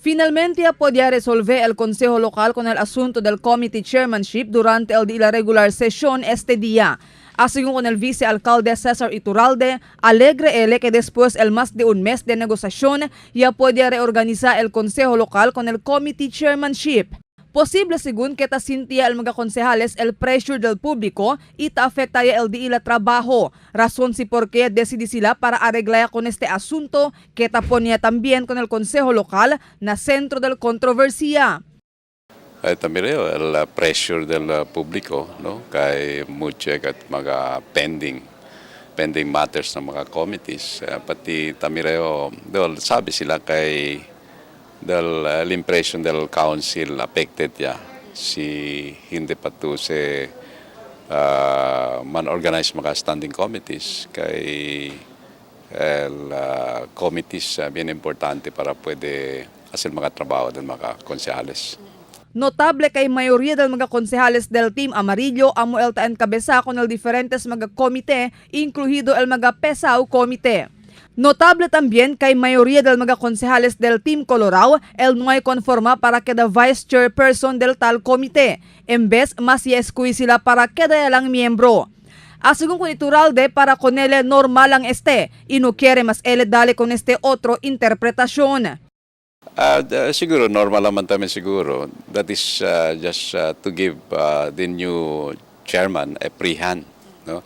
Finalmente podía resolver el Consejo Local con el asunto del committee chairmanship durante el de la regular sesión este día. Así con el vicealcalde César Iturralde, alegre él que después el más de un mes de negociación ya puede reorganizar el Consejo Local con el committee chairmanship. Posible según que ta sintia el mga konsehales el pressure del público y ta afecta ya el di ila trabajo. Razón si por qué decidi sila para arreglar con este asunto que ta ponía también con el Consejo Local na centro del controversia. Ay también el pressure del público, no? Kay mucho kat mga pending pending matters ng mga committees. Pati tamireo, dol sabi sila kay del impression del council affected ya si hindi pa to se man-organize mga standing committees kay el committees bien importante para pwede hacer mga trabaho del mga konsehales. Notable kay mayoría del mga konsehales del Team Amarillo amo el ta encabeza con el diferentes mga komite, incluido el mga Pesao Comité. Notable también kay mayoría del mga konsehales del Team Colorado el no hay conforma para queda vice chairperson del tal comité, en vez mas escuyi sila para queda lang miembro. Asegún con Iturralde, para con él normal ang este, y no quiere mas él dale con este otro interpretación. Siguro normal naman tayo siguro. That is just to give the new chairman a free hand, no?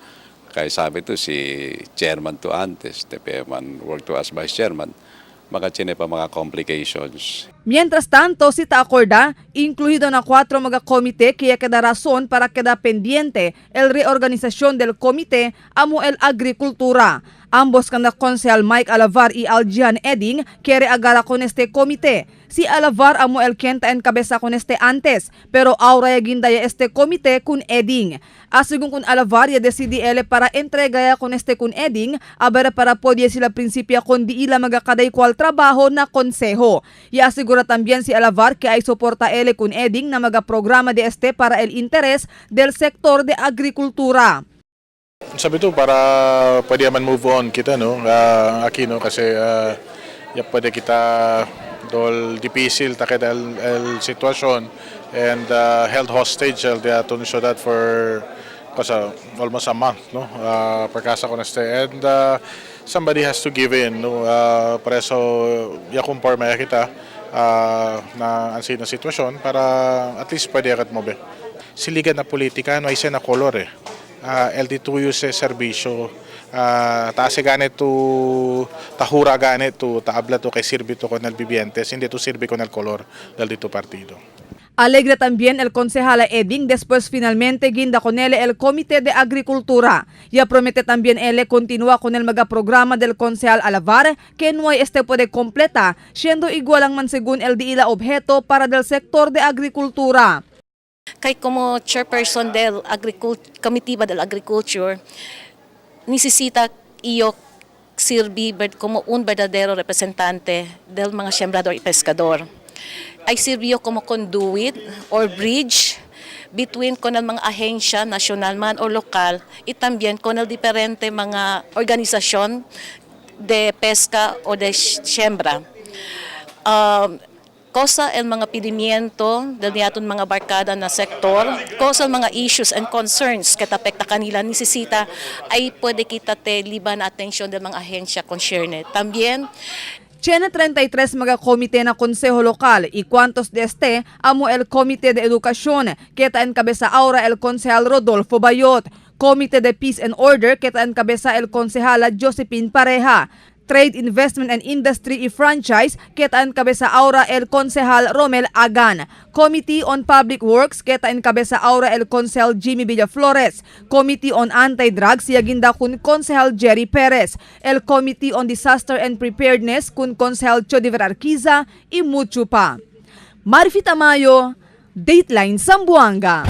Kaya sabi to si chairman to antes, tepe man work to as vice chairman. Maka chine pa mga complications. Mientras tanto, si acorda, incluido na cuatro mga komite que queda razón para queda pendiente el reorganización del comité amo el agricultura. Ambos kanda konsehal Mike Alavar y Aljian Edding quiere agara con este comité. Si Alavar amo el quien ta encabeza con este antes, pero ahora ya gindaya este comité con Edding. Asegún con Alavar ya decidi ele para entrega ya con este con Edding, abera para podía sila principia con di ila magakaday cual trabajo na konseho. Y asegura también si Alavar que hay soporta ele con Edding na maga programa de este para el interés del sector de agrikultura. Sabi to para pwede man move on kita, no, Aquino, kasi ya pwede kita dol difícil ta kita el sitwasyon and held hostage el de aton syudad for kasi almost a month, no, perkasa con este and somebody has to give in, no, por eso ya conforme kita na ang na sitwasyon para at least pwede akat mobe. Siligan na politika no ay na kolor eh. El dituyo se serbisyo taase gani tu tahura gani tu taabla tu kay sirbi tu con el vivientes, hindi tu sirbi con el color del dito partido. Alegre también el concejal Edding después finalmente guinda con él el Comité de Agricultura. Ya promete también él continúa con el magaprograma del concejal Alavar que no hay este puede completa, siendo igual ang man según el diila objeto para del sector de agricultura. Kay como chairperson del Committee ba del Agriculture, necesita iyo sirbi como un verdadero representante del mga sembrador y pescador. Ay sirbió como conduit or bridge between con el mga ahensya nacional man o lokal y también con el diferente mga organisasyon de pesca o de siembra. Cosa el mga pedimiento del niaton mga barkada na sektor, cosa el mga issues and concerns que apekta kanila necesita ay pwede kita te liba na atensyon del mga ahensya concerned. También Tiene 33 mga komite na konseho lokal y cuantos de este amo el Comité de Educación que ta encabeza ahora el concejal Rodolfo Bayot, Comité de Peace and Order que ta encabeza el concejala Josephine Pareja, Trade, Investment and Industry y Franchise que ta encabeza ahora el concejal Romel Agan, Committee on Public Works que ta encabeza ahora el concejal Jimmy Villaflores, Committee on Anti-Drugs yaginda kun concejal Jerry Perez, el Committee on Disaster and Preparedness kun concejal Chodiver Arquiza y mucho pa. Marfi Tamayo, Dateline Zamboanga.